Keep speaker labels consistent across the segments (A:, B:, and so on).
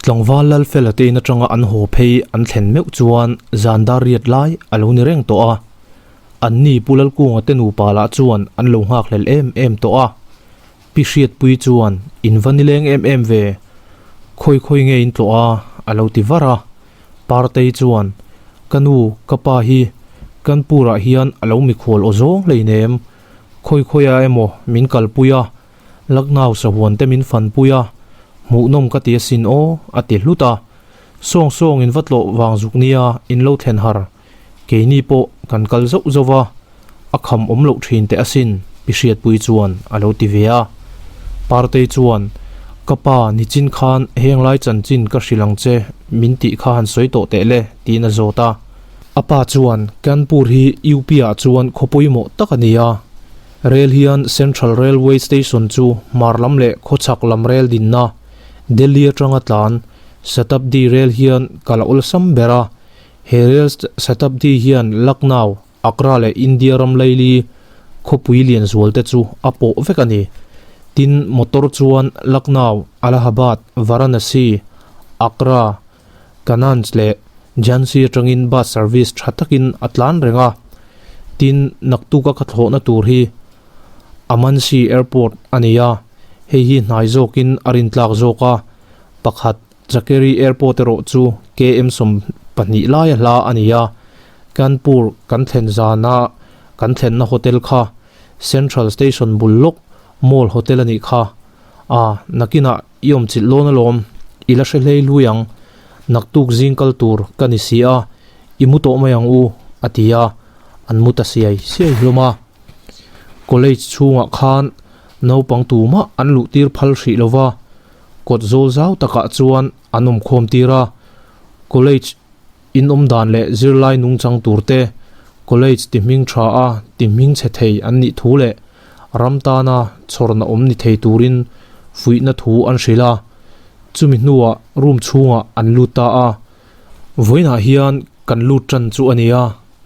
A: Tlangval Lalfela te in atanga an haw phei an thlen meuh chuan zan dar riat lai a lo ni reng tawh a. Anni Pu Lalkunga te nupa lah chuan an lo nghakhlel em em tawh a. Pi Hriatpui chuan, In va nileng em em ve, khawi khawi nge in tlawh a? a lo ti var a. Partei chuan, Ka nu, ka pa hi Kanpur-ah hian a lo mikhual aw zawng hleinem, khawi khawiah emaw min kalpui a, Lucknow sahuan te min fanpui a, hmuhnawm ka ti asin aw, a ti hlut a. Sawng sawng in va tlawh vang zuk nia in lo thlen har. Keini pawh kan kal zauh zauh va, a kham awm loh thin teh asin, Pi Hriatpui chuan a lo ti ve a. Partei chuan, Ka pa, nichin khan heng lai chanchin ka hrilh ang che min tih kha han sawi tawh teh le, tiin a zawt a. A pa chuan, Kanpur hi UP ah chuan khaw pawimawh tak a ni a. Rel hian Central Railway Station chu hmar lam leh khawchhak lam rel dinna, Delhi atanga tlan, Shatabdi rel hian kal a awlsam ber a. He rel Shatabdi hian Lucknow, Agra leh India ram laili khawpui lian zual te chu a pawh vek a ni. Tin, motor chuan Lucknow, Allahabad, Varanasi, Agra, Kananj leh Jhansi atangin bus service tha takin a tlan reng a. Tin, naktuka ka thlawhna tur hi Amansi Airport a ni a, hei hi hnai zawkin a rintlak zawk a, pakhat Chakeri Airport erawh chu KM 12 laia hla a ni a, Kanpur kan thlen zana kan thlenna hotel kha Central Station bul lawk Mall Hotel a nih kha. A, nakinah i awm chilh lawn alawm, i la hre hlei hlui ang, naktuk zing kal tur ka ni si a, i mu tawh mai ang u, a ti a, an mu ta siai siai hlawm a. College chhungah khan naupang tumah an luh tir phal hrih lo va, kawt zawl zau takah chuan an awm khawm tir a, college in awm dan leh zirlai nungchang tur te, college ti hming tha a ti hming chhe thei an nih thu leh ram tana chhawrna awm ni thei turin fuihna thu an hrilh a, chumi hnuah room chhungah an lut ta a. Vawiinah hian kan lut tan chu a ni a,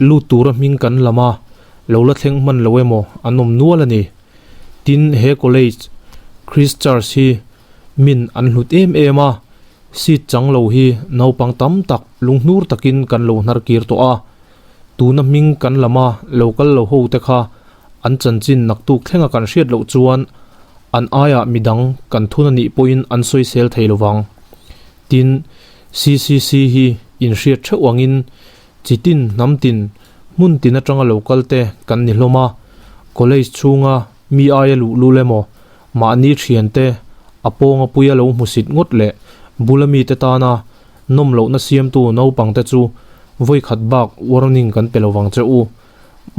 A: lut tura hming kan lam a, lo la thleng hman lo emaw an awm nual a ni. Tin, he college, Christ Church hi min an hlut em em a, seat chang lo hi naupang tam tak lunghnur takin kan lo hnar kir tawh a, tuna hming kan lam a lo kal lo ho te kha an chanchin naktuk thlenga kan hriat loh chuan an aiah midang kan thun a nih pawhin an sawisel thei lo vang. Tin, CCC hi inhriat theuh angin chitin hnam tin hmun tin atanga lo kal te kan ni hlawm a, college chhunga mi aia luh lul emaw mahni thiante a pawnga puia lo hmusit ngawt leh bula mite tana nawm lohna siamtu naupangte chu vawikhat bak warning kan pe lovang che u.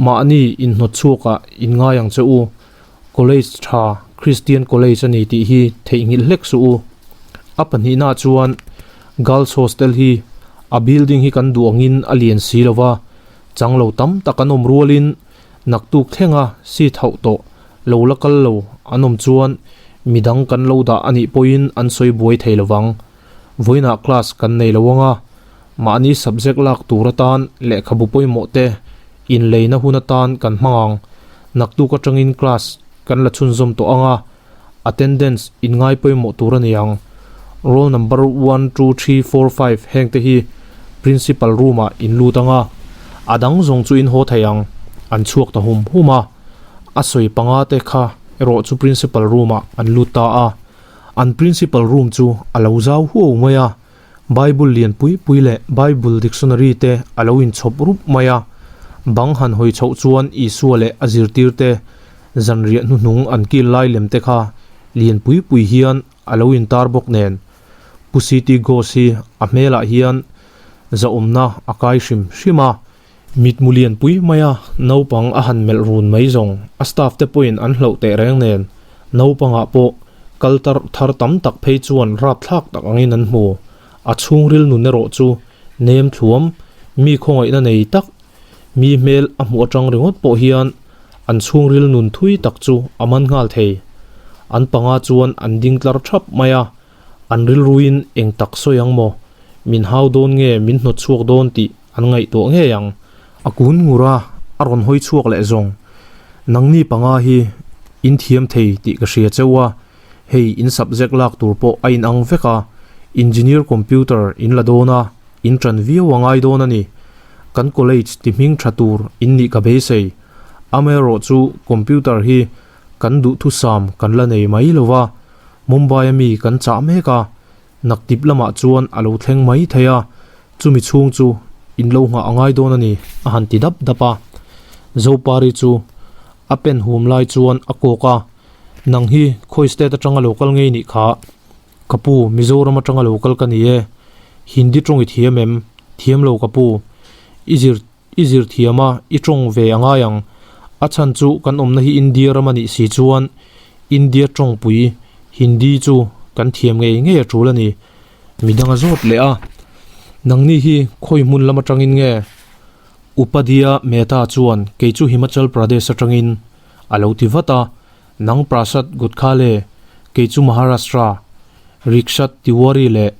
A: Mahni inhnawt chhuakah in ngai ang che u. College tha Christian College a ni tih hi theihnghilh hlek suh u. A pahnihnaah chuan Girls Hostel hi a building hi kan duh angin a lian si lo va, chang lo tam tak an awm rualin naktuk thlenga seat hauh tawh lo la kal lo an awm chuan midang kan lo dah a nih pawhin an sawi buai thei lo vang. Vawiinah class kan nei lo ang a, mahni subject lak tur atan lehkhabu pawimawh te inleina hun atan kan hmang ang. Naktuk atangin class kan la chhunzawm tawh ang a, attendance in ngai pawimawh tur a ni ang. Roll number one, two, three, four, five heng te hi principal room ah in lut ang a, a dang zawng chu in haw thei ang, an chhuak ta hum hum a. A sawi panga te kha erawh chu principal room ah an lut ta a. An principal room chu a lo zau huau mai a, Bible lian pui pui leh Bible dictionary te a lo inchhawp rup mai a. Bang han hawi chhoh chuan Isua leh a zirtir te zanriah hnuhnung an kil lai lem te kha lian pui pui hian a lo intar bawk nen. Pu CT Ghosh hi a hmelah hian zahawmna a kai hrim hrim a. Mitmu lian pui maia naupang a han melh run mai zawng a staff te pawhin an hlauh teh reng nen naupangah pawh kal tar thar tam tak phei chuan rapthlak tak angin an hmu. A chhungril nun erawh chu nem thluam, mi khawngaihna nei tak, mi hmel a hmuh atang ringawt pawh hian an chhungril nun thui tak chu a man nghal thei. An panga chuan an ding tlar thap mai a, an rilruin eng tak sawi ang maw? Min hau dawn nge min hnawt chhuak dawn tih An ngaihtuah ngei ang. A kun ngur a, a rawn hawi chhuak leh zawng. Nangni panga hi in thiam thei tih ka hria cheu a, hei in subject lak tur pawh a inang vek a, Engineer computer in la dawn a, in ṭan viau a ngai dawn a ni. Kan college ti hming ṭha tur in nih ka beisei. Amaherawh chu computer hi kan duhthusam kan la nei mai lo va, Mumbai a mi kan chah mek a, Naktip lamah chuan a lo thleng mai thei a, chumi chhung chu in lo nghah a ngai dawn a ni, a han ti dap dap a. Zopari chu a pen hum lai chuan a kawk a, Nang hi khawi state atanga lo kal ngei nih kha? Ka pu, Mizoram atanga lo kal ka ni e. Hindi tawng i thiam em? Thiam lo ka pu. I zir I zir thiam a, i tawng ve a ngai ang. A chhan chu kan awmna hi India ram a nih si chuan India tawngpui Hindi chu kan thiam ngei ngei a tul a ni. Midang a zawt leh a. Nangni hi khawi hmun lam atangin nge? Upadhya Mehta chuan kei chu Himachal Pradesh atangin a lo ti vat a. Nang Prasad Gutkhale, kei chu Maharashtra, Rikshat Tiwari leh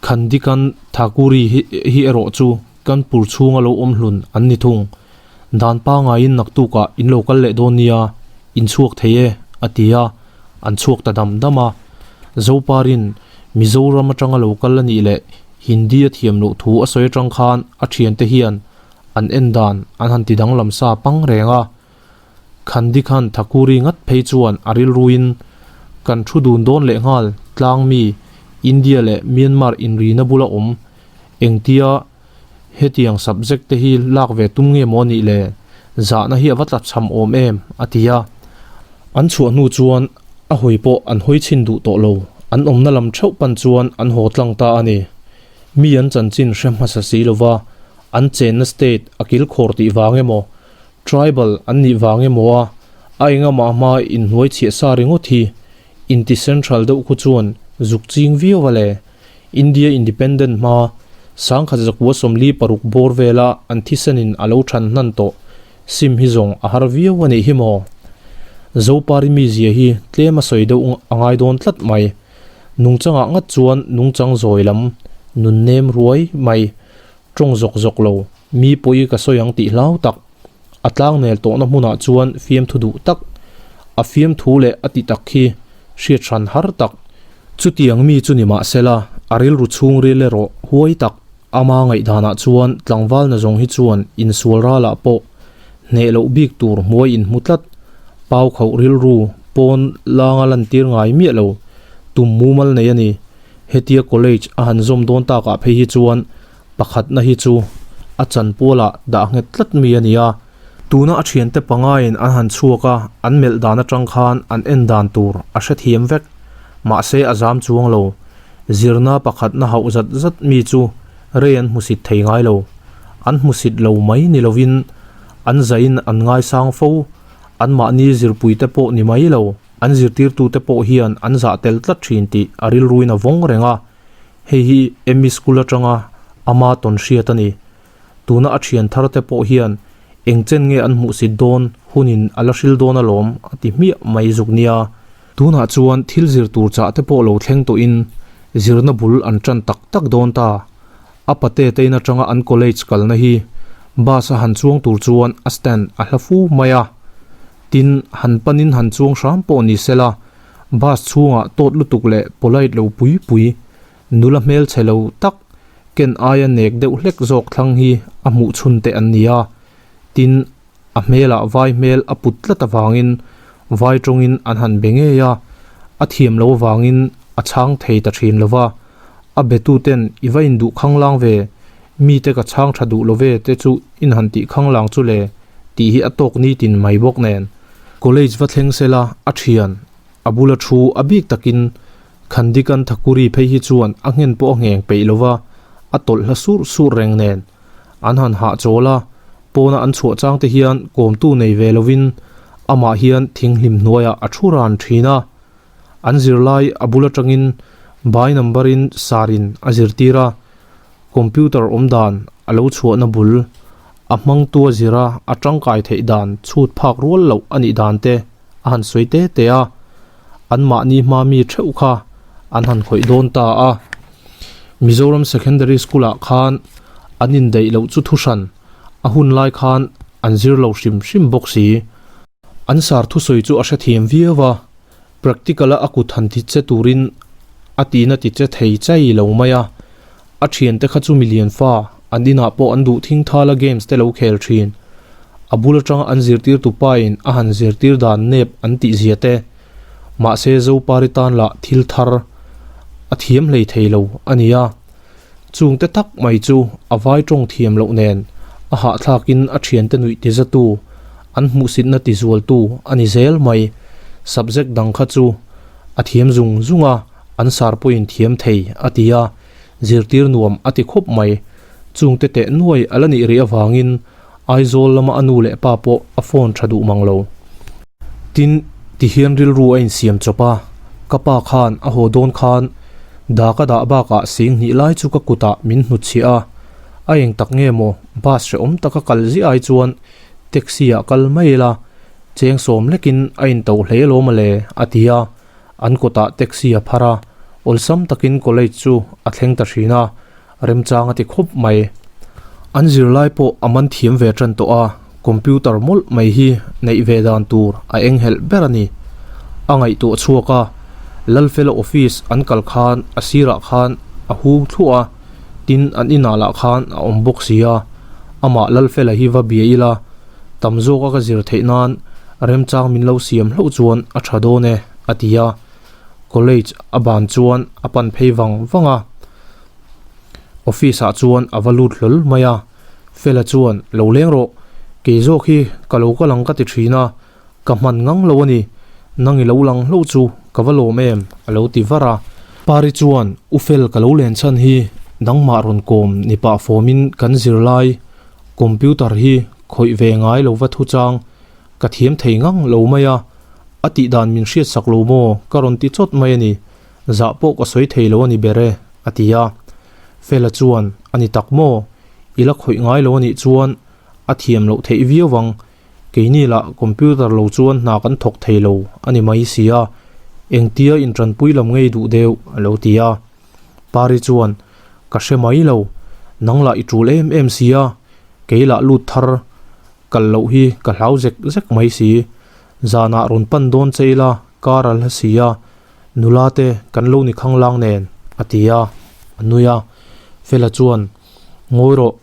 A: Khandikan Thakuri hi erawh chu Kanpur chhunga lo awm hlun an ni thung. Dan pangaiin naktukah in lo kal leh dawn nia, in chhuak thei e, a ti a, an chhuak ta dam dam a. Zoparin Mizoram atanga lo kal a nih leh Hindi a thiam loh thu a sawi atang khan a thiante hian an en dan an han ti danglam sa pang reng a. Khandikhan Thakuri ngat phei chuan a rilruin, Kan thu dun dawn leh nghal, tlangmi, India leh Myanmar inrina bula awm, engtia hetiang subject te hi lak ve tum nge maw nih le, zahna hi a va tlachham awm em, a ti a. An chhuah hnu chuan a hawi pawh an hawi chhin duh tawh lo, an awmna lam theuh pan chuan an haw tlang ta a ni. Mi an chanchin hre hmasa si lova, an chenna state a kilkhawr tih vang emaw, Tribal an nih vang emaw a, a engamah hma inhnuai chhiah sa ringawt hi inti central deuh khu chuan zuk ching viau a le. India independent hma sangkhat zakua 46 bawr vela an thisenin a lo than hnan tawh sim hi zawng a har viau a nih hi maw. Zopari mizia hi tlem a sawi deuh a ngai dawn tlat mai. Nungchangah ngat chuan nungchang zawi lam nun nem ruai mai. Tawng zawk zawk lo, mi pawi ka sawi ang tih hlau tak. A tlangnel tawhna hmunah chuan fiamthu duh tak, a fiamthu leh a ti tak khi hriat hran har tak. Chutiang mi chu ni mah sela, a rilru chhungril erawh huai tak. Ama ngaihdanah chuan tlangval na zawng hi chuan insual ralah pawh hneh loh bik tur hmuai inhmu tlat. Pau khauh rilru pawn langa lantir ngai miah lo, tum mumal nei a ni. Hetia college a han zawm dawn takah phei hi chuan pakhatna hi chu a chanpualah dah nghet tlat mi a ni a. Tuna a thiante pangaiin an han chhuak a, an melh dan atang khan an en dan tur a hrethiam vek. Mahse a zam chuang lo. Zirna pakhatna hauh zat zat mi chu rei an hmusit thei ngai lo. An hmusit lo mai ni lovin an zaiin an ngaisang fo. Anmahni zirpuite pawh ni mai lo. An zirtirtute pawh hian an zah tel tlat thin tih a rilruin a vawng reng a, hei hi Emmy School atanga ama tawn hriat a ni. Tuna a thian thar te pawh hian eng chen nge an hmuhsit dawn hunin a la hril dawn alawm a ti hmiah mai zuk nia. Tunah chuan thil zir tur chah te pawh lo thleng tawhin zirna bul an tan tak tak dawn ta. A pate te in atanga an college kalna hi bus a han chuang tur chuan a stand a hla fu mai a. Tin, han panin han chuang hram pawh ni sela, bus chhungah tawt lutuk leh polite lo pui pui, nula hmelchhe lo tak, ken aia nek deuh hlek zawk thlang hi a hmuh chhun te an ni a. Tin, a hmelah vai hmel a put tlat avangin vai tawngin an han be ngei a, a thiam lo avangin a chhang thei ta thin lo va. A betuten i va induh khanglang ve, mite ka chhang tha duh lo ve te chu in han tih khanglang chu le tih hi a tawk nitin mai bawk nen. College va thleng sela a thian, a bula thu a bik takin Khandikan Thakuri phei hi chuan a nghen pawh a ngheng peih lo va, a tawlh hla sur sur reng nen. An han hahchawl a, pawna an chhuah chang te hian kawmtu nei ve lovin amah hian thinghlim hnuaiah a thu ran thin a. An zirlai a bul atangin by number in sarin a zirtir a, computer awm dan a lo chhuahna bul, a hmangtu a zira a tangkai theih dan chhut phak rual loh a nih dan te a han sawi te te a, anmahni hma mi theuh kha an han khawih dawn ta a. Mizoram Secondary School ah khan an indaih loh chu thuhran a hun lai khan an zir lo hrim hrim bawk si. An sar thusawi chu a hrethiam viau a, practical a a kut han ti che turin. a tina ti che thei chai lo mai a. A thiante kha chu milian fa, an inah pawh an duh thing thala games te lo khel thin. A bul atanga an zirtirtu pain a han zirtir dan nep an tih zia te. Mahse Zopari tan lah thil thar a thiam hlei thei lo a nia. Chungte tak mai chu a vai tawng thiam loh nen a hahthlakin a thiante nuih tizatu, an hmuhsitna tizualtu a ni zel mai. Subject dang kha chu a thiam zung zung a, an sar pawhin thiam thei a ti a, zirtir nuam a ti khawp mai. Chungte teh nuai a la nih rih avangin Aizawl lama a nu leh pa pawh a phone tha duh mang lo. Tin, tihian rilru a insiam chawp a, ka pa khan a haw dawn khan da ka dah bakah sing hnih lai chu ka kutah min hnutchhiah a, a eng tak nge maw bus hrehawm taka kal ziah ai chuan taxi ah kal mai ila, cheng sawm lekin a into hle lawm ale a ti a, an kutah taxi a phar a, awlsam takin college chu a thleng ta thin a, remchang a ti khawp mai. An zirlai pawh a man thiam ve tan tawh a, computer mawlh mai hi neih ve dan tur a eng helh ber a ni. A ngaihtuah chhuak a, Lalfela office an kal khan a sirah khan a hu thluah a, tin an inah lah khan a awm bawk si a, amah Lalfela hi va bia ila, tam zawka ka zir theih nan remchang min lo siam hlauh chuan a tha dawn e, a ti a. College a ban chuan a pan phei vang vang a, office ah chuan a va lut hlawl mai a, Fela chuan lo leng rawh, kei zawk hi ka lo kal ang ka ti thin a, ka hman ngang lo a ni, nang i lo lang hlauh chu ka va lawm em a lo ti var a. Pari chuan U Fel ka lo len chhan hi nangmah rawn kawm ni pah fawmin kan zirlai computer hi khawih ve ngai lo va thu chang Ka thiam thei ngang lo mai a, a tih dan min hriat sak lo maw ka rawn ti chawt mai a ni, zah pawh ka sawi thei lo a ni ber e, a ti a. Fela chuan, A ni tak maw? I la khawih ngai lo a nih chuan a thiam loh theih viau vang, keini lah computer lo chuan hna kan thawk thei lo a ni mai si a, engtia intanpui lam ngei duh deuh, a lo ti a. Pari chuan, Ka hre mai lo, nang lah i tul em em si a, kei lah lut thar Kal loh hi ka hlau zek zek mai si. Zanah rawn pan dawn che ila car a hla si a, nula te kan lo ni khanglang nen, a ti a, a nui a. Fela chuan, Ngawi rawh,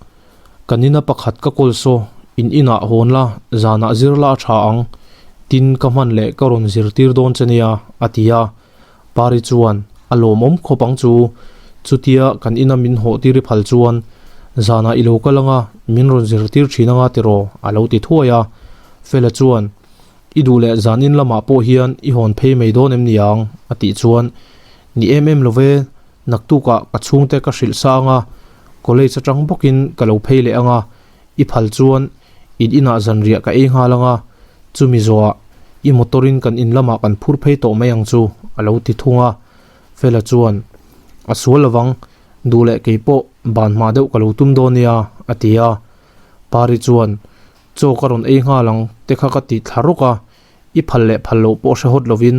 A: kan ina pakhat ka kawl saw, in inah hawn la, zanah zir la a tha ang, tin ka hman leh ka rawn zirtir dawn che nia, a ti a. Pari chuan a lawmawm khawp ang chu, chutia kan ina min hawh tir i phal chuan zanah i lo kal anga min rawn zirtir thin anga tiraw a lo ti thuai a. Fela chuan I duh leh zanin lamah pawh hian i hawn phei mai dawn em ni ang? a tih chuan Ni em em lo ve, naktukah ka chhungte ka hrilh sa anga college atang bawkin ka lo phei leh anga I phal chuan in inah zanriah ka ei nghal anga, chumi zawhah i motor in kan in lamah kan phur phei tawh mai ang chu, a lo ti thung a. Fela chuan, A sual lovang, duh leh kei pawh ban hma deuh ka lo tum dawn nia, a ti a. Pari chuan, Chaw ka rawn ei nghal ang te kha ka ti thla rawk a, I phal leh phal loh pawh hre hawt lovin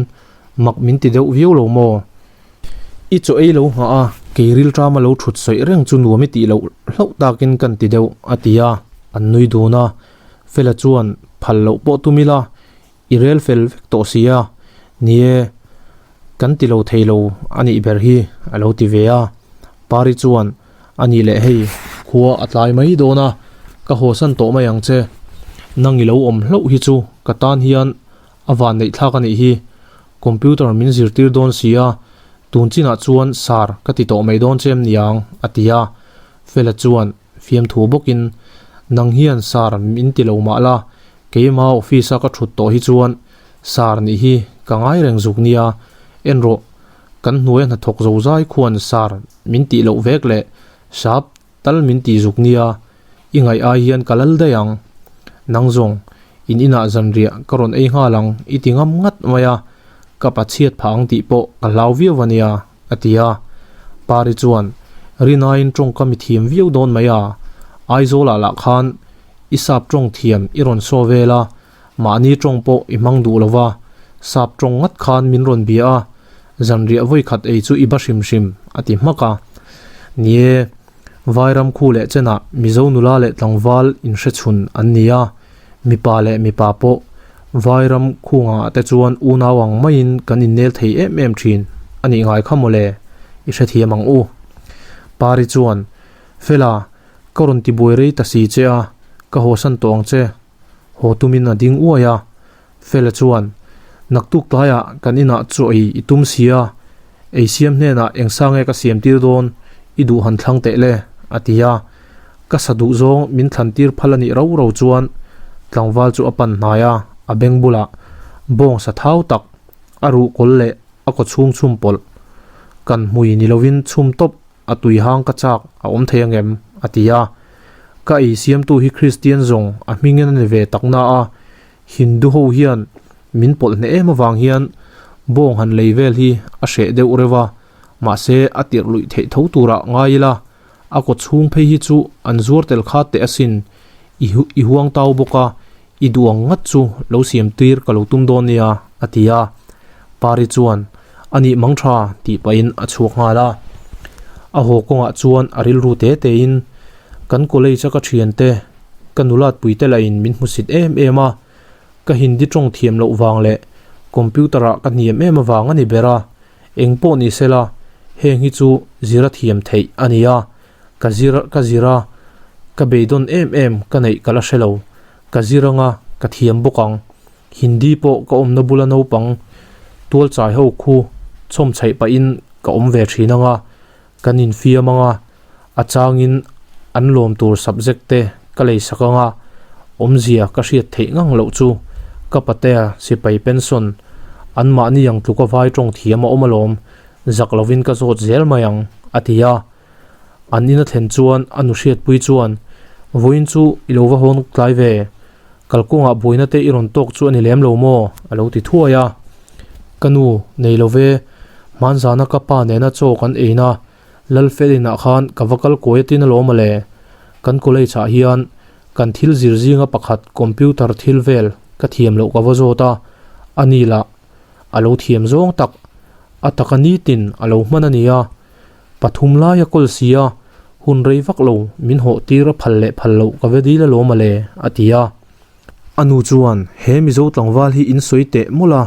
A: mak min ti deuh viau lo maw? I chaw ei lo nghah a, kei rilṭama lo ṭhut sawih reng chu nuam i tih loh hlauh takin kan ti deuh, a ti a, an nui dun a. Fela chuan phal loh pawh tum ila, i rel fel vek tawh si a, ni e, kan ti lo thei lo a nih ber hi, a lo ti ve a. Pari chuan A nih leh hei, khua a tlai mai dawn a, ka hawsan tawh mai ang che. Nang i lo awm hlauh hi chu ka tan hian a van neih thlak a nih hi. Computer min zirtir dawn si a, tun chinah chuan sar ka ti tawh mai dawn che em niang, a ti a. Fela chuan fiamthu bawkin, Nang hian sar min ti lo mah la, keima office a ka thut tawh hi chuan sar nih hi ka ngai reng zuk nia, en rawh, kan hnuaia hnathawk zo zai khuan sar min tih loh vek leh sap tal min tih zuk nia, i ngaih ai hian ka lal daih ang. Nang zawng, in inah zanriah ka rawn ei nghal ang i ti ngam ngat mai a, ka pachhiat phah ang tih pawh ka hlau viau a nia, a ti a. Pari chuan, Rinaiin tawngkam i thiam viau dawn mai a, Aizawlah lah khan i sap tawng thiam i rawn saw vel a, Mahni tawng pawh i hmang duh lo va, sap tawng ngat khan min rawn bia a, zanriah vawi khat ei chu i ba hrim hrim, a ti hmak a. Ni e, Vairam khu leh chenah Mizo nula leh tlangval inhre chhun an ni a, mipa leh mipa pawh Vairam khungah te chuan unau ang maiin kan innel thei em em thin a nih ngai kha mawle. i hrethiam ang u. Pari chuan, Fela, ka rawn ti buai rei ta si che a, ka hawsan tawh ang che. Haw tumin a ding uai a. Fela chuan, Naktuk tlaiah kan inah chaw ei i tum si a, ei siam hnenah eng sa nge ka siam tir dawn, i duh han thlang teh le, a ti a. Ka sa duh zawng min thlan tir phal a nih rau rau chuan tlangval chu a pan hnai a, a beng bulah bawng sa thau tak a ruh kawl leh a kaw chhung chhum pawlh. Kan hmui ni lovin chhum tawp a tui hang ka chak a awm thei angem? a ti a. Ka ei siamtu hi Kristian zawng a hmingin a ni ve tak na a, Hindu ho hian min pawlh hneh em avang hian bawng han lei vel hi a hreh deuh reuh a, mahse a tirh luih theih tho turah ngai ila, a kaw chhung phei hi chu an zuar tel kha teh asin, i i huang tau bawk a, i duh ang ngat chu lo siam tir ka lo tum dawn nia, a ti a. Pari chuan, A nih mang tha, tih pahin a chhuak nghal a. A haw kawngah chuan a rilru te tein, Kan college a ka thiante, ka nulat puite lahin min hmusit em em a, ka Hindi tawng thiam loh vang leh computer ah ka hniam em avang a ni ber a, eng pawh ni sela heng hi chu zir a thiam theih a ni a, ka zir ka zir a, ka beidawn em em ka neih ka la hre lo, ka zir anga ka thiam bawk ang, Hindi pawh ka awmna bula naupang tual chai ho khu chhawm chhaih pahin ka awm ve thin anga, kan infiam anga a changin an lawm tur subject te ka lei sak anga awmzia ka hriat theih ngang loh chu ka patea sipai pension anmahni ang tluka vai tawng thiam a awm alawm zak lovin ka zawt zel mai ang a ti a. An ina thlen chuan a nu hriatpui chuan vawiin chu i lo va hawn tlai ve, kalkawngah buaina te i rawn tawk chu a ni lem lo maw? a lo ti thuai a. Ka nu nei lo ve, hmanzana ka pa nena chaw kan eina Lalfelinah khan ka va kal kawi atin alawm a le. Kan college ah hian kan thil zir zinga pakhat computer thil vel ka thiam loh ka va zawt a, a ni lah a lo thiam zawng tak a taka nitin a lo hman a nia. Pathum lai a kawl si a, hun rei vak lo min hawh tir a phal leh phal loh ka ve dil alawm a le, a ti a. A nu chuan, He Mizo tlangval hi in sawi teh mawlh a,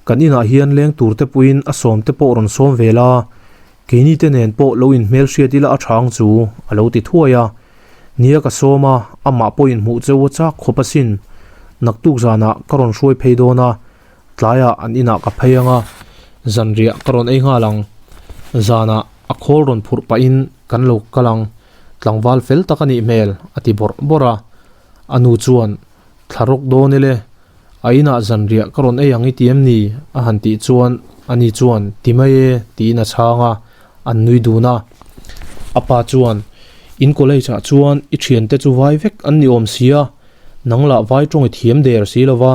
A: kan inah hian leng tur te puiin a sawm te pawh rawn sawm ve la, keini te nen pawh lo inhmel hriat ila a tha ang chu, a lo ti thuai a. Nia ka sawm a, amah pawhin hmuh cheu a chak khawp asin. Naktuk zanah ka rawn hruai phei dawn a, tlaiah an inah ka phei ang a, zanriah ka rawn ei nghal ang. Zanah a khawl rawn phurh pahin kan lo kal ang, tlangval fel tak a nih hmel, a ti bawrh bawrh a. A nu chuan, Thla rawk dawn ile, a inah zanriah ka rawn ei ang i ti em ni? a han tih chuan ani chuan, Ti mai e, tiin a chhang a, an nui dun a. A pa chuan, In college ah chuan i thiante chu vai vek an ni awm si a, nang lah vai tawng i thiam der si lo va,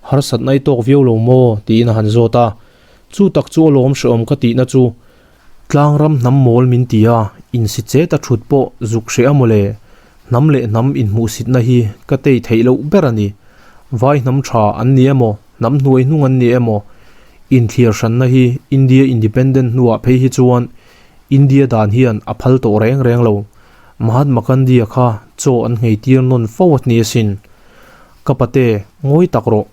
A: harsatna i tawk viau lo maw? tiin a han zawt a. Chu tak chu alawm hrehawm ka tihna chu Tlang ram hnam mawl min ti a, insi chet a thut pawh zuk hreh a mawle. Hnam leh hnam inhmuhsitna hi ka tei theih loh ber a ni. Vai hnam tha an ni emaw, hnam hnuai hnung an ni emaw, inthliar hranna hi India Independent hnuah phei hi chuan India dan hian a phal tawh reng reng lo. Mahatma Gandhi-a kha chaw an ngheitir nawn fo a ni asin. Ka pate, ngawi tak rawh.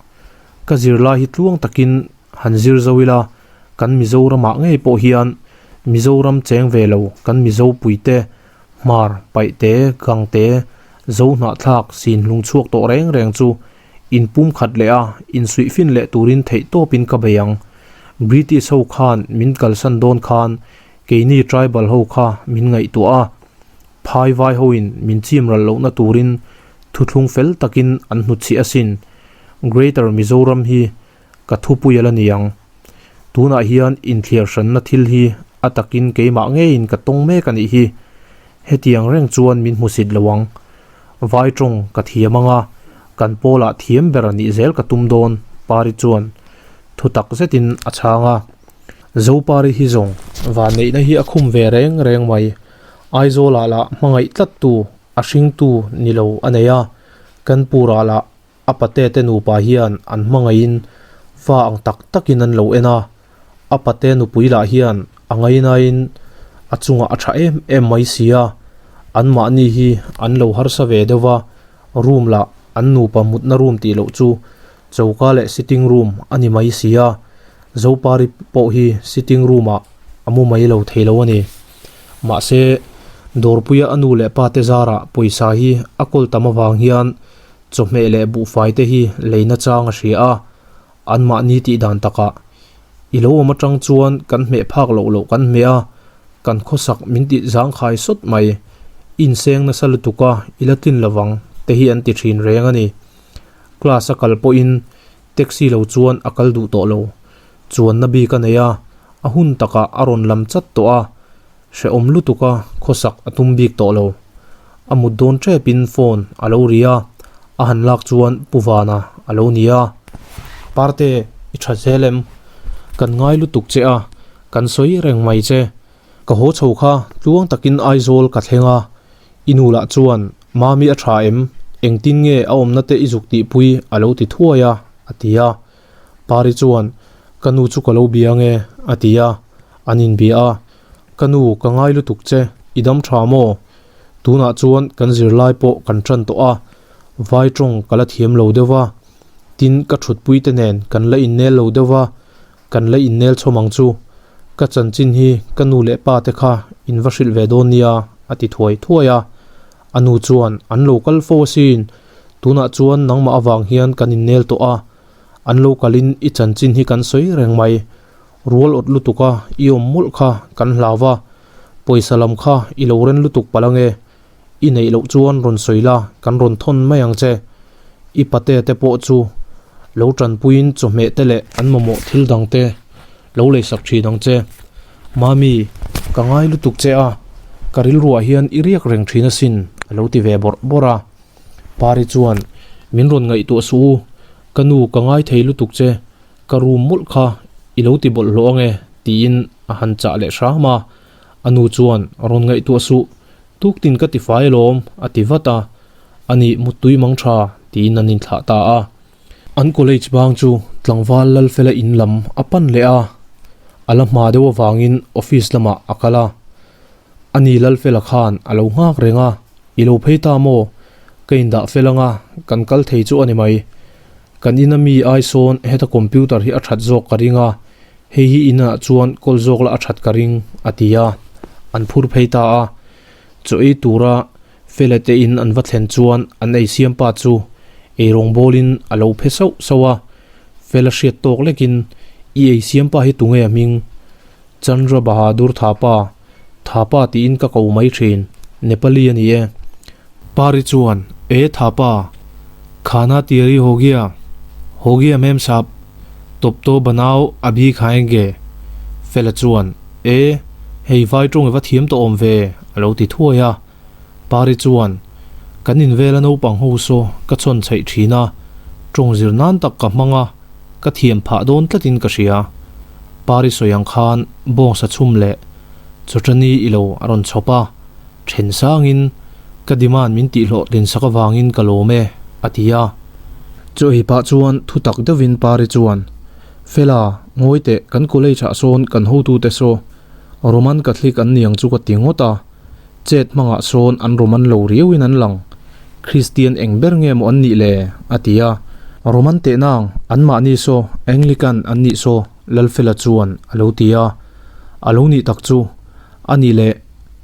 A: Ka zirlai hi tluang takin han zir zo ila, Kan Mizoramah ngei pawh hian Mizoram cheng ve lo kan Mizo puite, Hmar, Paihte, Gangte, Zohnahthlak, Sinhlung chhuak tawh reng reng chu inpum khat leh a, insuihfin leh turin theih tawpin ka bei ang. British ho khan min kalsan dawn khan keini tribal ho kha min ngaihtuah a, phai vai hoin min chim ral lohna turin thuthlung fel takin an hnutchhih asin. Greater Mizoram hi Ka thupui a la ni ang. Tunah hian inthliar hranna thil hi a takin keimah ngeiin ka tawng mek a nih hi. Hetiang reng chuan min hmusit lo ang. Vai tawng ka thiam ang a, kan pawlah thiam ber a nih zel ka tum dawn, Pari chuan thu tak zetin a chhang a. Zopari hi zawng vanneihna hi a khum ve reng reng mai. Aizawlah lah hmangaih tlattu a hringtu ni lo a nei a, Kanpurah lah A pate te nupa hian an hmangaihin fa ang tak takin an lo en a, a pate nupui lah hian a ngainain a chungah a tha em em mai si a, anmahni hi an lo harsa ve deuh va, room lah an nupa mutna room tih loh chu choka leh sitting room a ni mai si a, Zopari pawh hi sitting room ah. a mu mai lo thei lo a ni. Mahse, Dawrpuia a nu leh pa te zarah pawisa hi a kawl tam avang hian chawhmeh leh buhfai te hi leina chang a hria a, anmahni tih dan takah i lo awm atang chuan kan hmeh phak loh loh kan hmeh a, kan khawsak min tih zangkhai sawt mai, i inseng nasa lutuk a, i la tlin lovang te hi an ti thin reng a ni. Class a kal pawhin taxi lo chuan a kal duh tawh lo. Chuanna bik a nei a, a hun takah a rawn lam chat tawh a, hrehawm lutuk a khawsak a tum bik tawh lo. A mut dawn tepin phone a lo ri a, a han lak chuan Pu Vana a lo ni a. Parte, i tha zel em? Kan ngai lutuk che a, kan sawi reng mai che. Ka haw chho kha tluang takin Aizawl ka thleng a, i nu lah chuan Mami a tha em? Engtin nge a awmna te i zuk tihpui a lo ti thuai a, a ti a. Pari chuan, Ka nu chu ka lo bia ange, a ti a. An inbia a, Ka nu, ka ngai lutuk che, i dam tha maw? Tunah chuan kan zirlai pawh kan tan tawh a, vai tawng ka la thiam lo deuh va, tin ka thutpui te nen kan la innel lo deuh va, kan la innel chhawm ang chu. Ka chanchin hi ka nu leh pa te kha in va hrilh ve dawn nia, a ti thuai thuai a. A nu chuan, An lo kal fo asin, tunah chuan nangmah avang hian kan innel tawh a, an lo kalin i chanchin hi kan sawi reng mai. Rual awt lutuk a, i awm mawlh kha kan hlau va, pawisa lam kha i lo ren lutuk palh ange, i neih loh chuan rawn sawi la kan rawn thawn mai ang che. I pate te pawh chu lo tanpuiin chawhmeh te leh an mamawh thil dang te lo leisak thin ang che. Mami, ka ngai lutuk che a, ka rilruah hian i riak reng thin asin a lo ti ve bawrh bawrh a. Pari chuan, Min rawn ngaihtuah suh u, ka nu ka ngai thei lutuk che, ka room mawlh kha i lo ti bawlhhlawh ange tiin a han chah leh hram a. A nu chuan, Rawn ngaihtuah suh, tuktin ka ti fai alawm a ti vat a. A nih muttui mang tha tiin an inthlah ta a. An college bang chu tlangval Lalfela in lam a pan leh a, a la hma deuh avangin office lamah a kal a. A ni Lalfela khan a lo nghak reng a, I lo phei ta maw? Ka indah fel anga kan kal thei chu a ni mai. Kan ina mi ai sawn heta computer hi a that zawk ka ring a, hei hi inah chuan kawl zawk la a that ka ring, a ti a. An phur phei ta a. Chaw ei tura Fela te in an va thlen chuan an ei siam pa chu eirawng bawlin a lo phe sauh sauh a. Fela hriat tawk lekin, I ei siam pa hi tunge a hming? Chandra Bahadur Thapa, Thapa tiin ka ko mai thin, Nepali a ni e. Pari chuan, E Thapa, khana tiyari ho gya? Ho gya mem sap, top to banao abhi khayenge. Fela chuan, E, hei vai tawng i va thiam tawh awm ve, a lo ti thuai a. Pari chuan, Kan invela naupang ho saw ka chhawn chhaih thin a, tawng zir nan tak ka hmang a, ka thiam phah dawn tlatin ka hria. Pari sawi ang khan bawngsa chhum leh chawṭani i lo a rawn chhawp a, then sangin ka demand min tihhlawhtlin sak avangin ka lawm e, a ti a. Chaw ei pah chuan thu tak deuhin Pari chuan, Fela, ngawi teh kan college ah sawn kan hotute saw Roman Catholic an ni ang chu ka ti ngawt a, Chet hmangah sawn an Roman lo riauin an lang. Kristian eng ber nge maw an nih le? a ti a. Roman teh nang, anmahni saw Anglican an nih saw Lalfela chuan a lo ti a. A lo nih tak chu, a nih leh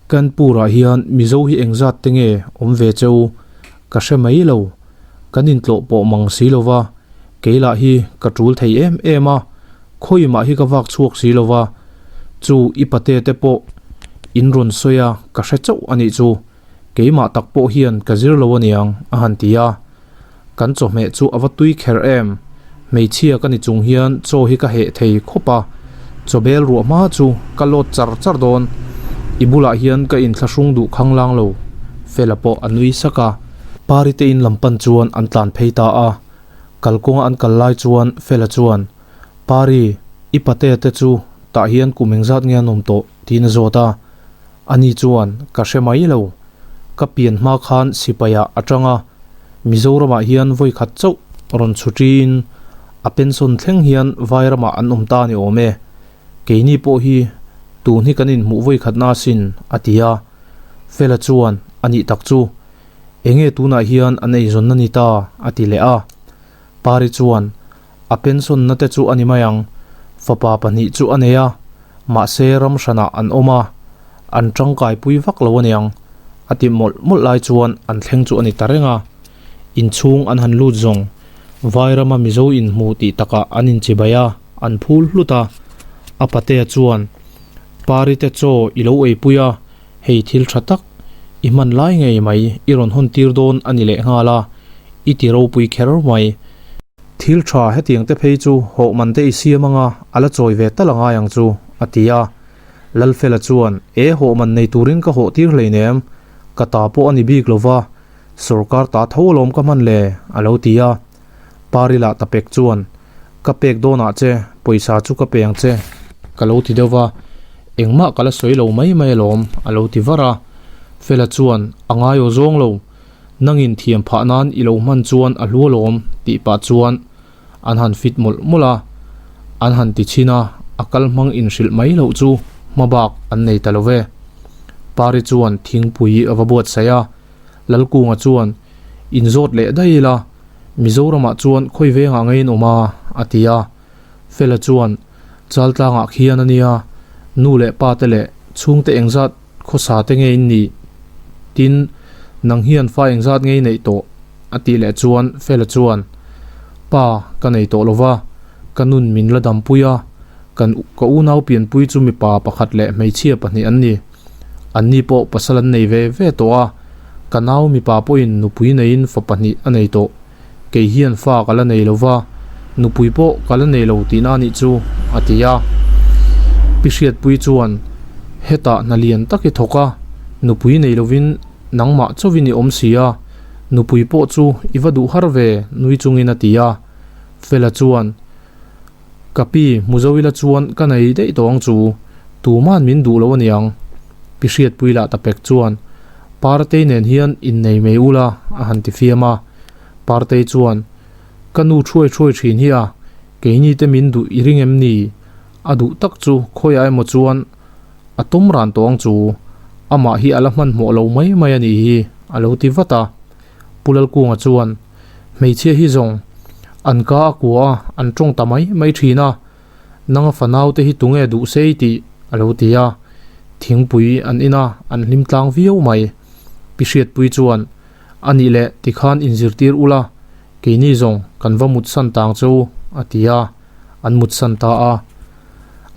A: Kanpur-ah hian Mizo hi engzat te nge awm ve cheu? Ka hre mai lo. Kan intlawh pawh mang si lo va, kei lah hi ka tul thei em em a, Khawimah hi ka vak chhuak si lo va, chu i pate te pawh in rawn sawi a, ka hre chauh a nih chu, keimah tak pawh hian ka zir lo aniang a han ti a. Kan chawhmeh chu a va tui kher em, hmeichhia ka ni chung hian chaw hi ka heh thei khawp a, chawbel ruah hma chu ka lawt char char dawn, i bulah hian ka inthlahrung duh khanglang lo, Fela pawh a nui sak a. Pari te in lam pan chuan an tlan phei ta a, kalkawnga an kal lai chuan Fela chuan, Pari, i pate te chu tah hian kum engzat nge an awm tawh? tiin a zawt a. Ani chuan, Ka hre mai lo. Ka pian hma khan sipaiah a tang a, Mizoramah hian vawi khat chauh rawn chhu tiin a pension thleng hian Vairamah an awm ta a ni awm e. Keini pawh hi tun hi kan inhmuh vawi khatna asin, a ti a. Fela chuan, A nih tak chu. Enge tunah hian an eizawnna ni ta? a ti leh a. Pari chuan, A pension na te chu a ni mai ang. Fapa pahnih chu a nei a. Mahse ram hranah an awm a, an tangkai pui vak lo aniang a ti mawlh mawlh lai chuan an thleng chu a ni ta reng a. Inchhung an han lut zawng, Vairama Mizo inhmu tih takah an inchibai a, an phul hlut a. A patea chuan, Parite chaw i lo eipui a, hei thil tha tak i hman lai ngei mai i rawn hawn tir dawn a ni leh nghal a, i ti ropui kher mai. Thil tha hetiang te phei chu hawh man te i siam anga a la chawi ve tal a ngai ang chu, a ti a. Lalfela chuan, E hawh man nei turin ka hawh tir hleinem, ka ta pawh a ni bik lo va, sawrkar ta tho alawm ka hman le, a lo ti a. Parila ta pek chuan, Ka pek dawnah che, pawisa chu ka pe ang che, ka lo ti deuh va, engmah ka la sawi lo mai mai alawm, a lo ti var a. Fela chuan, A ngai aw zawng lo, nangin thiam phah nan i lo hman chuan a hlu alawm, tih pah chuan an han fit mawlh mawlh a, an han ti chhin a, a kal hmang inhrilh mai loh chu hmabak an nei ta lo ve. Pari chuan thingpui a va buatsaih a. Lalkunga chuan, Inzawt leh daih ila, Mizoramah chuan khawi vengah ngei in awm a? a ti a. Fela chuan, Chaltlangah khian a nia, nu leh pa te leh chhungte engzat khawsa te nge in nih? Tin, nang hian fa engzat ngei neih tawh? a tih leh chuan Fela chuan, Pa, ka nei tawh lo va, ka nun min la dampui a, kan ka unau pianpui chu mipa pakhat leh hmeichhia pahnih an ni. Anni pawh pasal an nei ve ve tawh a, ka nau mipa pawhin nupui neiin fa pahnih a nei tawh. Kei hian fa ka la nei lo va, nupui pawh ka la nei lo tihna a nih chu, a ti a. Pi Hriatpui chuan, Hetah hna lian tak i thawk a, nupui nei lovin nangmah chauhin i awm si a, nupui pawh chu i va duh har ve, nui chungin a ti a. Fela chuan, Ka pi, hmu zo ila chuan ka nei daih tawh ang chu, tuma'n min duh lo aniang. Pi Hriatpui lah ta pek chuan, Partei nen hian innei mai ula, a han ti fiam a. Partei chuan, Ka nu thuai thuai thin hi a, keini te min duh i ring em ni? A duh tak chu khawiah emaw chuan a tawm ran tawh ang chu, amah hi a la hmanhmawh lo mai mai a nih hi, a lo ti vat a. Pu Lalkunga chuan, Hmeichhia hi zawng an ka a kua a, an tawng ta mai mai thin a, nanga fanau te hi tunge duh sei tih a lo ti a, thingpui an in a, an hlim tlang viau mai. Pi Hriatpui chuan, A nih leh tikhan inzirtir ula, keini zawng kan va mutsan tang che u, a ti a, an mutsan ta a.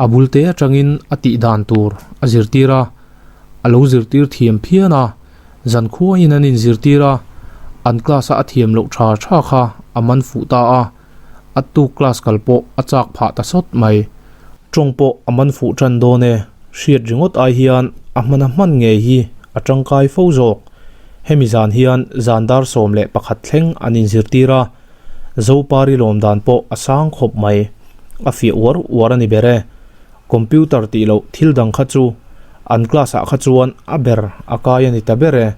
A: A bul te atangin a tih dan tur a zirtir a, a lo zirtir thiam phian a. Zankhuain an inzirtir a, an class-a a thiam loh tha tha kha a man fuh ta a, a tuk class kal pawh a chak phah ta sawt mai. Tawng pawh a man fuh tan dawn e, hriat ringawt ai hian a hmana hman ngei hi a tangkai fo zawk. Hemi zan hian zan dar 11 thleng an inzirtir a, Zopari lawm dan pawh a sang khawp mai. A fiah uar uar a ni ber e. Computer tih loh thil dang kha chu an class ah kha chuan a ber a kai a ni ta ber e.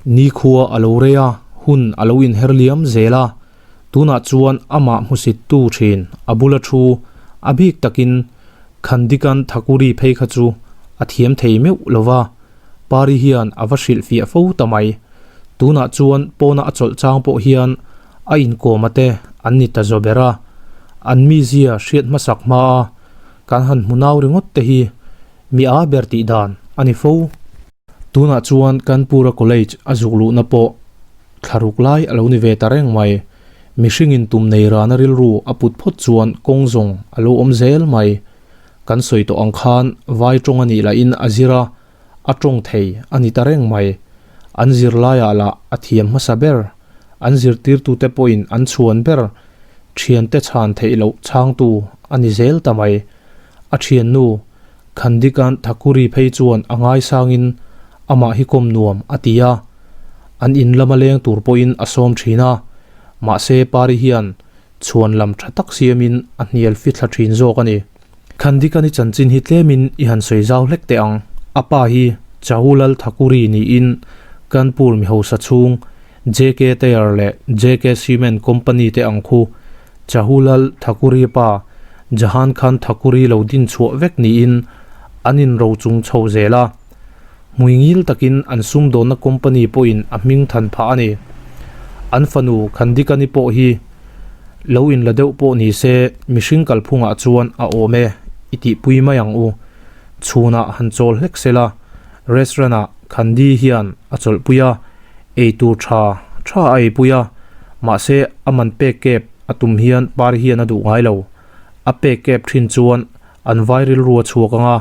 A: Nikhua a lo rei a, hun a lo inher liam zel a, tunah chuan amah hmusit tu thin a bula thu a bik takin Khandikan Thakuri phei kha chu a thiam thei meuh lo va, Pari hian a va hrilhfiah fo ta mai. Tunah chuan pawna a chawlh chang pawh hian a inkawma te an ni ta zaw ber a, an mizia hriat hmasak hmaa kan han hmu nau ringawt te hi mi a ber tih dan a ni fo. Tunah chuan Kanpura College a zuk luhna pawh thlaruk lai a lo ni ve ta reng mai. Mihringin tum nei rana rilru a put phawt chuan kawng zawng a lo awm zel mai. Kan sawi tawh ang khan vai tawng a nih lahin a zir a, a tawng thei a ni ta reng mai. An zirlaiah lah a thiam hmasa ber, an zirtirtute pawhin an chhuan ber, thiante chhan theih loh chhangtu a ni zel ta mai. A thiannu, Khandikant Thakuri phei chuan a ngaisangin amah hi kawm nuam a ti a, an in lama leng tur pawhin a sawm thin a, mahse Pari hian chhuan lam tha tak siamin a hnial fithla thin zawk a ni. Khandikani chanchin hi tlemin i han sawi zau hlek teh ang. A pa hi Chahulal Thakuri niin Kanpur mi hausa chhung JK Tyre leh JK Cement Company te ang khu Chahulal Thakuri pa Jahan Khan Thakuri lo din chhuah vek niin an inro chung chho zel a. Hmuingil takin an sumdawnna company pawhin a hming than phah a ni. An fanu Khandikani pawh hi lo inla deuh pawh ni se mihring kalphungah chuan a awm e i tihpui mai ang u. Chhunah han chawl hlek sela, restaurant ah Khandi hian a chawlhpui a, eitur tha tha a eipui a, mahse a man pek kep a tum hian Pari hian a duh ngai lo. A pek kep thin chuan an vai rilru a chhuak ang a,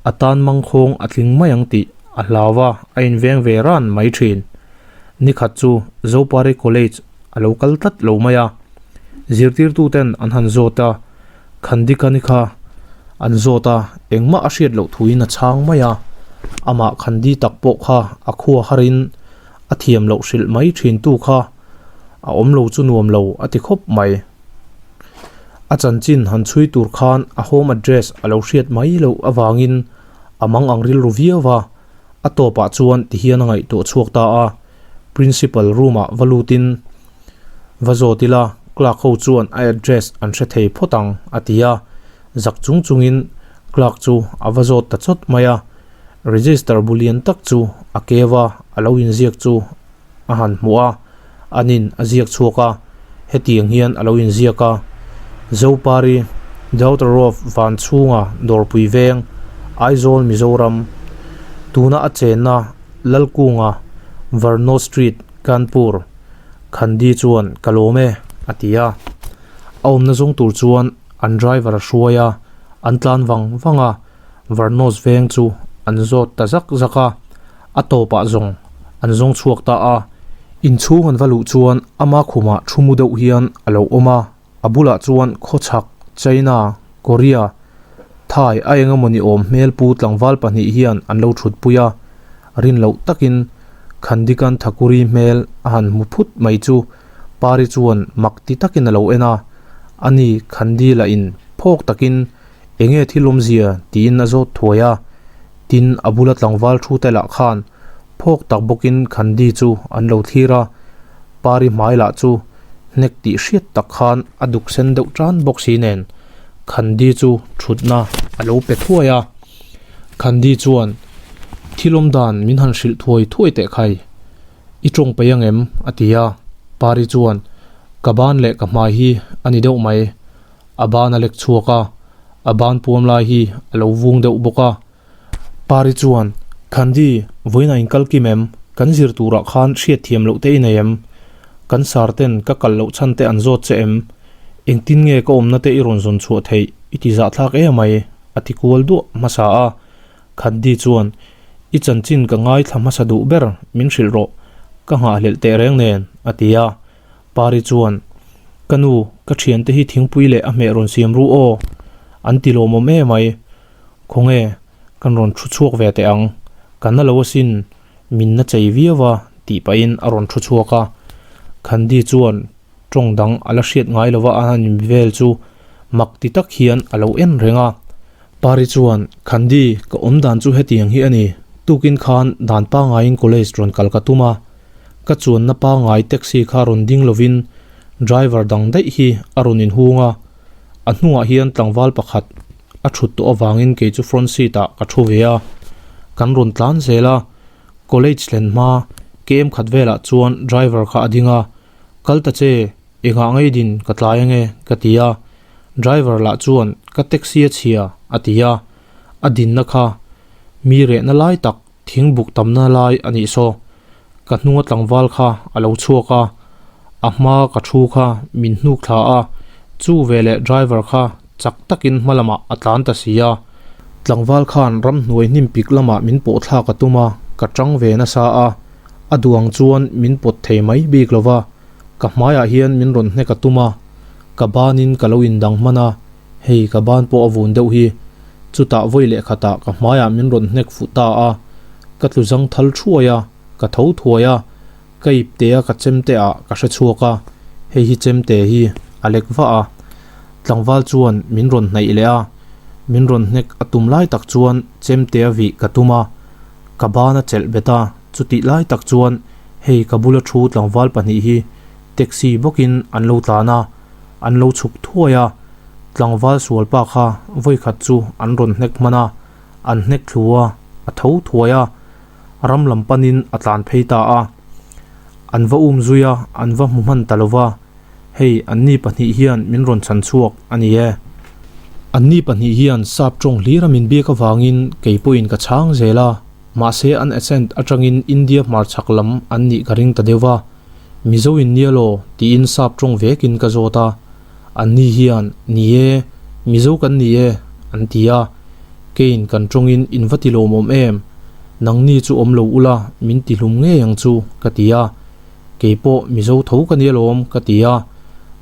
A: a tan mangkhawng a tling mai ang tih a hlau a, a inveng ve ran mai thin. Nikhat chu Zopari College a lo kal tlat lo mai a, zirtirtuten an han zawt a, Khandikani kha an zawt a, engmah a hriat loh thuin a chhang mai a, amah Khandi tak pawh kha a khua harin a thiam loh hrilh mai thintu kha a awm lo chu nuam lo a ti khawp mai. A chanchin han chhui tur khan a home address a lo hriat mai loh avangin a mang ang rilru viau a, a tawpah chuan tihian a ngaihtuah chhuak ta a, Principal room ah va lutin va zawt ila clerk ho chuan a address an hre thei phawt ang a ti a, zak chung chungin clerk chu a va zawt ta chawt mai a, register bu lian tak chu a keu a, a lo inziak chu a han hmuh a, anin a ziak chhuak a, hetiang hian a lo inziak a, Zopari, Daughter of Vanchhunga Dawrpui Veng, Aizawl Mizoram, tuna a chenna Lalkunga, Varno Street, Kanpur, Khandi chuan ka lawm e, a ti a. A awmna zawng tur chuan an driver a hruai a, an tlan vang vang a, Varnos veng chu an zawt ta zak zak a, a tawpah zawng an zawng chhuak ta a. Inchhung an va luh chuan ama khumah thu mu deuh hian a lo awm a, a bulah chuan khawchhak, China, Korea, Thai a eng emawni awm hmel pu tlangval pahnih hian an lo thutpui a, rin loh takin Khandikan Thakuri hmel a han hmu phut mai chu Pari chuan mak ti takin a lo en a, ani Khandi lah in phawk takin Enge thil awmzia tiin a zawt thuai a, tin a bula tlangval thu te lah khan phawk tak bawkin Khandi chu an lo thlir a, Pari hmai lah chu hnek tih hriat tak khan a duk sen deuh tan bawk si nen Khandi chu thutna a lo pe thuai a, Khandi chuan thil awm dan min han hrilh thuai thuai teh khai i tawng peih ang em? a ti a, Pari chuan ka ban leh ka hmai hi a ni deuh mai. A ban a lek chhuak a, a ban puam lai hi a lo vung deuh bawk a. Pari chuan, Khandi, vawiinah in kal kim em? Kan zir turah khan hriat thiam loh te i nei em? Kan sar ten ka kal loh chhan te an zawt che em? Engtin nge ka awmna te i rawn zawn chhuah theih i ti zahthlak em mai? a ti kual duah hmasa a. Khandi chuan, I chanchin ka ngaithla hmasa duh ber, min hrilh rawh, ka nghahhlelh tehreng nen, a ti a. Pari chuan, Ka nu, ka thiante hi thingpui leh a hmeh rawn siam ru aw, an ti lawmawm em mai. Khawnge, kan rawn thu chhuak ve teh ang. Ka na lo asin, min na chei viau a, tih pahin a rawn thu chhuak a. Khandi chuan tawng dang a la hriat ngai lova a han in vel chu mak ti tak hian a lo en reng a. Pari chuan, Khandi, ka awm dan chu hetiang hi a ni. Tukin khan dan pangaiin college rawn kal ka tum a. Ka chuanna pangngai taxi kha rawn ding lovin driver dang daih hi a rawn inhung a, a hnungah hian tlangval pakhat a thut tawh avangin kei chu front seat ah ka thu ve a, kan rawn tlan zel a, college thlen hma kem khat velah chuan driver kha a ding a, kal ta che engah ngei din ka tlai ange ka ti a, driver lah chuan ka taxi a chhia a ti a, a dinna kha mi rehna lai tak Thing buk tamna lai a nih saw, ka hnunga tlangval kha a lo chhuak a, a hma ka thu kha min hnuk thla a, chu veleh driver kha chak takin hma lamah a tlan ta si a. Tlangval khan ramhnuai hnim pik lamah min pawh thlak a tum a, ka tang ve nasa a, a duh ang chuan min pawt thei mai bik lo va, ka hmaiah hian min rawn hnek a tum a, ka banin ka lo indang hman a, Hei ka ban pawh a vun deuh hi. Chutah vawi leh khatah ka hmaiah min rawn hnek fuh ta a, ka tlu zang thal thuai a, ka tho thuai a, ka ip te a ka chemte ah ka hre chhuak a, hei hi chemte hi a lek vah a. Tlangval chuan min rawn hnaih leh a, min rawn hnek a tum lai tak chuan chemte a vih ka tum a, ka ban a chelh bet a, chutih lai tak chuan hei ka bula thu tlangval pahnih hi taxi bawkin an lo tlan a, An lo chhuk thuai a, tlangval sual pa kha vawikhat chu an rawn hnek hman a, an hnek thlu a, a tho thuai a, ram lam panin a tlan phei ta a. An va um zui a, an va hmu hman ta lo va, hei anni pahnih hian min rawn chhan chhuak a ni e. Anni pahnih hian sap tawng hlira min biak avangin kei pawhin ka chhang zel a, mahse an accent atangin India hmarchhak lam an nih ka ring ta deuh a. Mizo in nia law tiin sap tawng vekin ka zawt a, anni hian ni e, Mizo kan ni e an ti a, keiin kan tawngin in va ti lawmawm em, nangni chu awm lo ula min ti hlum ngei ang chu ka ti a. Kei pawh Mizo tho ka nia lawm ka ti a,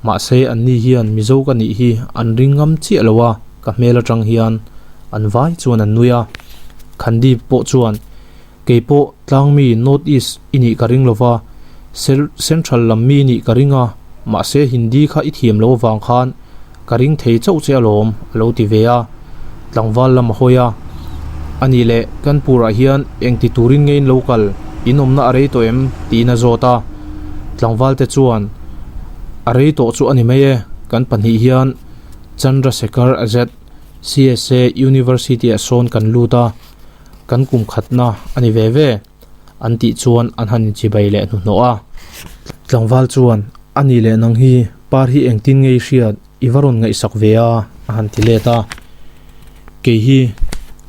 A: mahse anni hian Mizo ka nih hi an ring ngam chiah lo a, ka hmel atang hian an vai chuan an nui a. Khandip pawh chuan, Kei pawh tlangmi North East i nih ka ring lova, Central lam mi i nih ka ring a, mahse Hindi kha i thiam lo avang khan Ka ring thei chauh che alawm, a lo ti ve a. Tlangval lam a hawi a. A nih leh, Kanpur-ah hian eng ti turin nge in lo kal, in awmna a rei tawh em? tiin a zawt a. Tlangvalte chuan, A rei tawh chu a ni mai e, kan pahnih hian Chandrasekhar Azad CSA University-ah sawn kan lut a, kan kum khatna a ni ve ve, an tih chuan an han inchibai leh hnuhnawh a. Tlangval chuan, A nih leh nang hi par hi engtin nge i hriat i va rawn ngaihsak ve a a han ti let a. Kei hi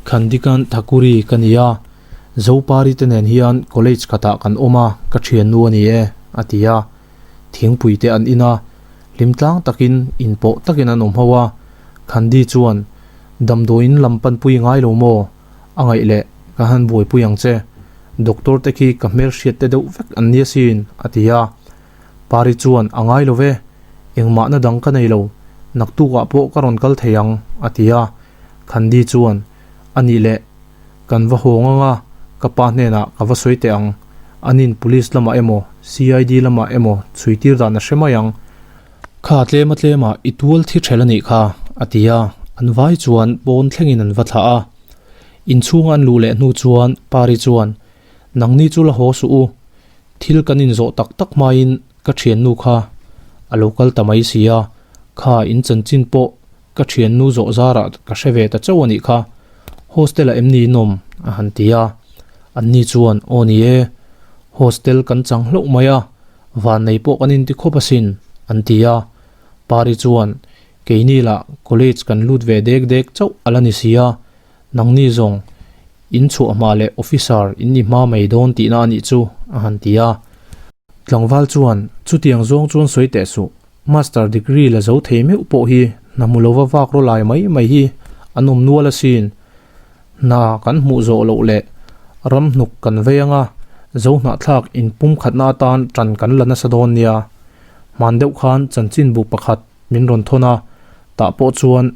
A: Khandikan Thakuri ka ni a, Zopari te nen hian college khatah kan awm a, ka thiannu a ni e a ti a. Thingpui te an in a, hlim tlang takin inpawh takin an awm ho a. Khandi chuan, Damdawiin lam panpui ngai lo maw? A ngaih leh, ka han buaipui ang che. Doctor te khi ka hmelhriat te deuh vek an nia sin, a ti a. Pari chuan, A ngai lo ve, engmahna dang ka nei lo, naktukah pawh ka rawn kal thei ang, a ti a. Khandi chuan, A nih leh, kan va haw ngang a, ka pa hnenah ka va sawi teh ang. Anin police lamah emaw, CID lamah emaw chhuitir dan a hre mai ang. Kha tlema tlema i tual thi ṭhel a nih kha, a ti a, an vai chuan pawn thlengin an va thlah a. Inchhunga an luh leh hnu chuan Pari chuan, Nangni chu la haw suh u, thil kan inzawh tak tak hmain ka ṭhiannu kha a lo kal ta mai si a, kha in chanchin pawh ka ṭhiannu zawh zarah ka hre ve ta chauh a nih kha, hostel-ah em ni in awm? a han ti a. Anni chuan, Aw ni e, hostel kan chang hlauh mai a, Vannei pawh kan inti khawp asin, an ti a. Pari chuan, Keini lah college kan lut ve dek dek chauh a la ni si a, nangni zawng in chhuah hma leh officer in ni hma mai dawn tihna a nih chu, a han ti a. Tlangval chuan, Chutiang zawng chuan sawi teh suh, master degree la zo thei meuh pawh hi hna hmu lova vak raw lai mai mai hi an awm nual asin, Hna kan hmuh zawh loh leh ram hnuk kan vei anga zohnahthlak inpumkhatna atan tan kan la nasa dawn nia. Hman deuh khan chanchinbu pakhat min rawn thawn a, tah pawh chuan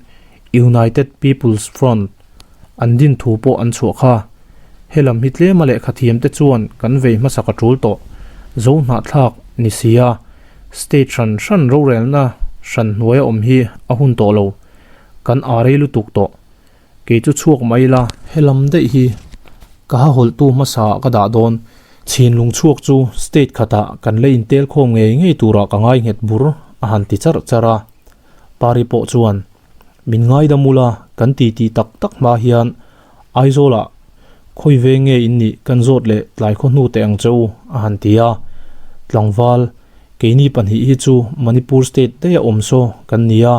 A: United People's Front an din thu pawh an chhuah kha. Helam hi tlema lehkha thiamte chuan kan vei hmasak a tul tawh. Zohnahthlak ni sia state hran hran rorelna hran hnuaia awm hi a hun tawh lo. Kan aa rei lutuk tawh. Kei chu chhuak mai ila. Helam daih hi ka ha hawlhtu hmasa ah ka dah dawn. Chhinlung chhuak chu state khatah kan la intel khawm ngei ngei turah ka ngai nghet bur a han ti charh charh a. Pari pawh chuan, Min ngaidam ula kan ti tih tak tak hma hian Aizawlah khawi veng nge in nih kan zawt leh tlai khaw hnu teh ang che u a han ti a. Tlangval, keini pahnih hi chu Manipur state daih a awm saw kan ni a.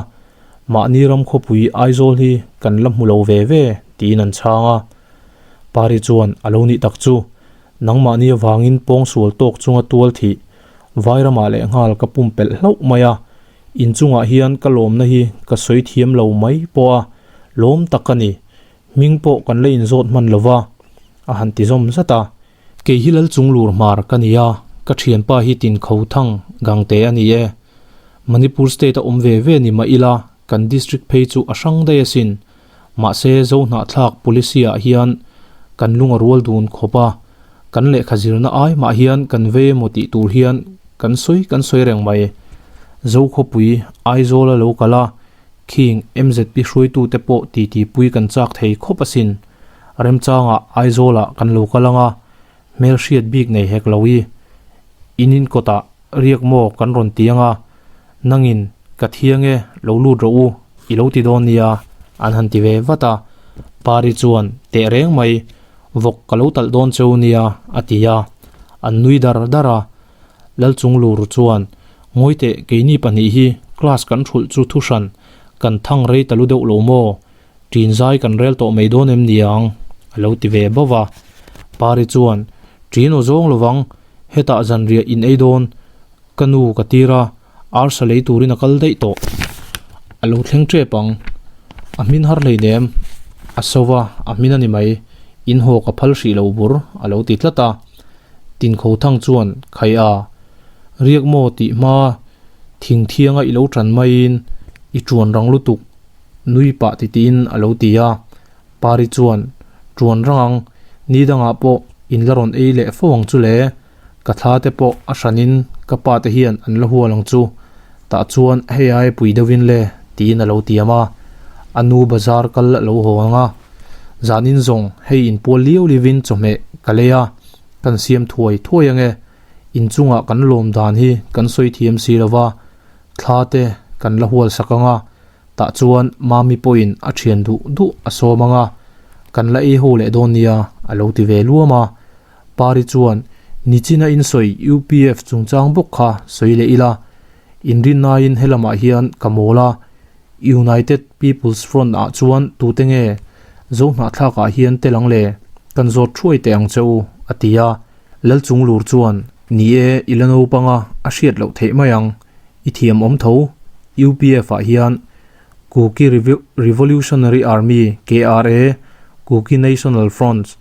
A: Mahni ram khawpui Aizawl hi kan la hmu lo ve ve tiin an chhang a. Pari chuan a lo nih tak chu, nangmahni avangin pawngsual tawk chunga tual thih Vairamah leh nghal ka pumpelh hlauh mai a, inchungah hian ka lawmna hi ka sawi thiam lo mai pawh a, lawm tak ka ni, hming pawh kan la inzawt hman lo va, a han ti zawm zat a. Kei hi Lalchunglur hmar ka ni a, ka thianpa hi Tinkho Thang Gangte a ni e. Manipur state a awm ve ve ni mah ila kan district phei chu a hrang daih asin. Mahse Zohnahthlak policy ah hian kan lung a rual dun khawp a, kan lehkha zirna ai mah hian kan vei emaw tih tur hian kan sawi kan sawi reng mai. Zokhawpui Aizawl a lo kal a, khing MZP hruaitute pawh titi pui kan chak thei khawp asin. Remchangah Aizawlah kan lo kal ang a, hmelhriat bik nei hek lo i, in inkawtah riak maw kan rawn ti ang a, nangin ka thiang e, lo lut rawh u, i lo ti dawn nia, an han ti ve vat a. Pari chuan, Teh reng mai, vawk ka lo talh dawn cheu nia, a ti a. An nui dar dar a. Lalchunglur chuan, Ngawi teh, keini pahnih hi class kan thulh chu thuhran. Kan thang rei ta lu deuh lo maw? Ṭin zai kan rel tawh mai dawn em niang? A lo ti ve bauh a. Pari chuan, Ṭin aw zawng lovang, hetah zanriah in ei dawn, ka nu ka tir a, arsa lei turin a kal daih tawh. A lo thleng ṭep ang. A hmin har hleinem, a so va, a hmin a ni mai, in haw ka phal hrih lo bur, a lo ti tlat a. Tinkho thang chuan, Khai a, riak maw tih hma thing thianga i lo ṭan maiin i ṭuan rang lutuk, nui pah titiin a lo ti a. Pari chuan, Ṭuan rang ang, ni dangah pawh in la rawn ei leh fo ang chu le, ka thla te pawh a hranin ka pa te hian an la hual ang chu, tah chuan hei ai pui deuhin le, tiin a lo tiam a. A nu bazar kal a lo haw ang a, zanin zawng hei inpual liau liuin chawhmeh ka lei a, kan siam thuai thuai ang e, inchungah kan lawm dan hi kan sawi thiam si lo va, thla te kan la hual sak ang a, Tah chuan Mami pawhin a thian duh duh a sawm ang a, kan la ei ho leh dawn nia a lo ti ve luam a. Pari chuan Nichina in sawi UPF chungchang bawk kha sawi leh ila, inrinnain helamah hian ka mawl a, United People's Front ah chuan tute nge Zohnahthlak ah hian tel ang le, kan zawt thuai teh ang che u a ti a. Lalchunglur chuan Ni e, i la naupang a, a hriat loh theih mai ang. I thiam awm tho, UPF ah hian Kuki Revolutionary Army, KRA, Kuki National Front,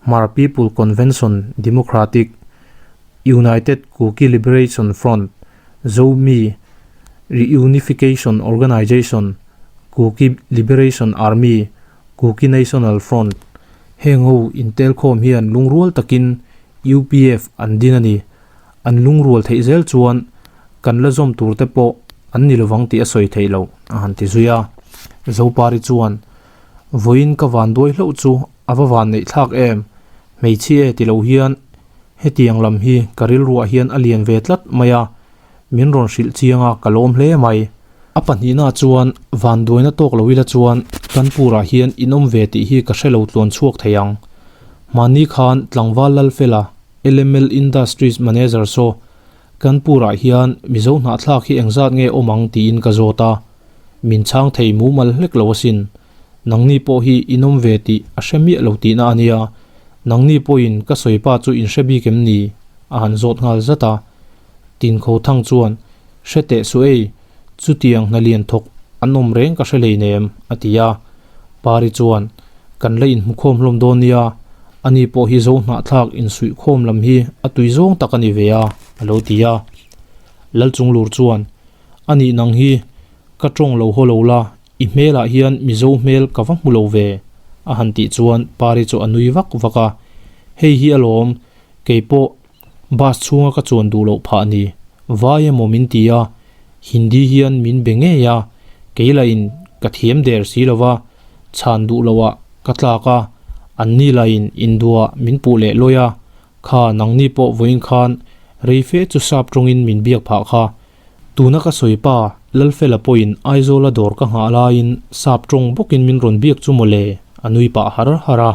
A: Hmar People Convention Democratic, United Kuki Liberation Front, Zomi Reunification Organization, Kuki Liberation Army, Kuki National Front, heng ho intelkhawm hian lungrual takin UPF an din a ni. An lungrual theih zel chuan kan la zawm tur te pawh an ni lovang tih a sawi theih loh a han ti zui a. Zopari chuan, Vawiin ka van duai hlauh chu a va van neih thlak em? Hmeichhia e ti lo hian hetiang lam hi ka rilruah hian a lian ve tlat mai a, min rawn hrilh chiang a ka lawm hle mai. A pahnihna chuan van duaina tawk lo ila chuan Kanpurah hian in awm ve tih hi ka hre lo tluan chhuak thei ang. Mahni khan tlangval Lalfela LML Industries Manager saw, Kanpur-ah hian Mizo hnahthlak hi engzat nge awm ang tiin ka zawt a, min chhang thei mumal hlek lo asin. Nangni pawh hi in awm ve tih a hre miah lo tihna a nia, nangni pawhin ka sawi pa chu in hre bik em ni? a han zawt nghal zat a. Tinkho Thang chuan, Hre teh suh ei, chutiang hna lian thawk an awm reng ka hre hleinem, a ti a. Pari chuan, Kan la inhmukhawm hlawm dawn nia, ani pawh hi zo hnahthlak insuihkhawm lam hi a tui zawng tak a ni ve a, a lo ti a. Lalchunglur chuan, Anih nang hi ka tawng lo haw lo la, i hmelah hian Mizo hmel ka va hmu lo ve, a han tih chuan Pari chu a nui vak vak a. Hei hi alawm, kei pawh bus chhunga ka chuan duh loh phah ni, vai emaw min ti a, Hindi hian min be ngei a, kei lahin ka thiam der si lo va, chhan duh loh ah ka tlak a, anni lahin induah min puh leh lawi a, kha nangni pawh vawiin khan rei fe chu sap tawngin min biak phah kha. Tuna ka sawi pa, Lalfela pawhin Aizawla dawr ka nghah laiin sap tawng bawkin min rawn biak chu mawle, a nui pah har har a.